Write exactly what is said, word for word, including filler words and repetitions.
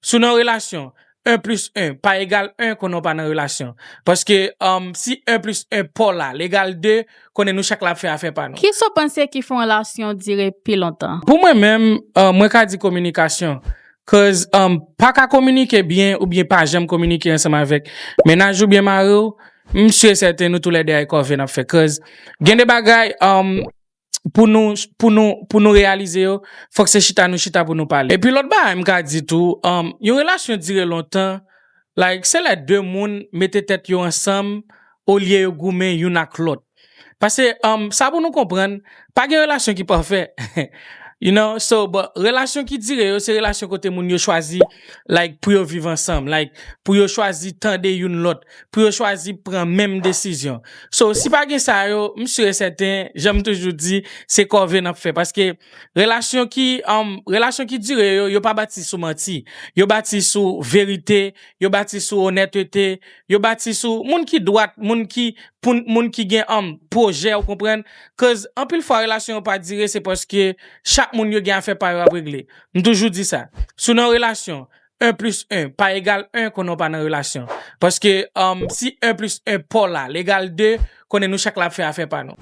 Si w nan relasyon, en plis en pa egal en, konnen w pa nan relasyon. Paske um, si en plis en pa w la, l egal de, konnen nou chak la ap fè afè pa nou. Kisa w panse ki fè yon relasyon dire pi lontan? Pou mwen menm, uh, mwen ka di kominikasyon. Cause um, pa ka kominike byen oubyen pa janm kominike ansanm avèk mennaj ou byen mari w, m si e sèten nou toulède ay kòve n ap fè. Cause gen de bagay um, pou nou pou nou pou nou reyalize yo, fòk se chita nou chita pou nou pale. Epi lòt bagay m ka di tou, um, yon relasyon dire lontan, like se lè de moun mete tèt yo ansanm olye yo goumen youn ak lòt. Paske um, sa pou nou konprann, pa gen relasyon ki pafè. You know, so but relasyon ki dire yo se relasyon kote moun yo chwazi, like, pou yo viv ansanm, like, pou yo chwazi tande youn lòt, pou yo chwazi pran menm desizyon. So si pa gen sa yo, m si e sèten, jan m toujou di, se kòve n ap fè. Paske relasyon ki um, relasyon ki dire yo, yo pa bati sou manti, yo bati sou verite, yo bati sou onètete, yo bati sou moun ki dwat, moun ki pou moun ki gen um, pwojè, ou konprann. Cause anpil fwa relasyon yo pa dire se paske chak moun yo gen afè pa yo ap regle. M toujou di sa. Si w nan relasyon, en plis en pa egal en, konnen w pa nan relasyon. Paske um, si en plis en pa w la, l egal de, konnen nou chak la ap fè afè pa nou.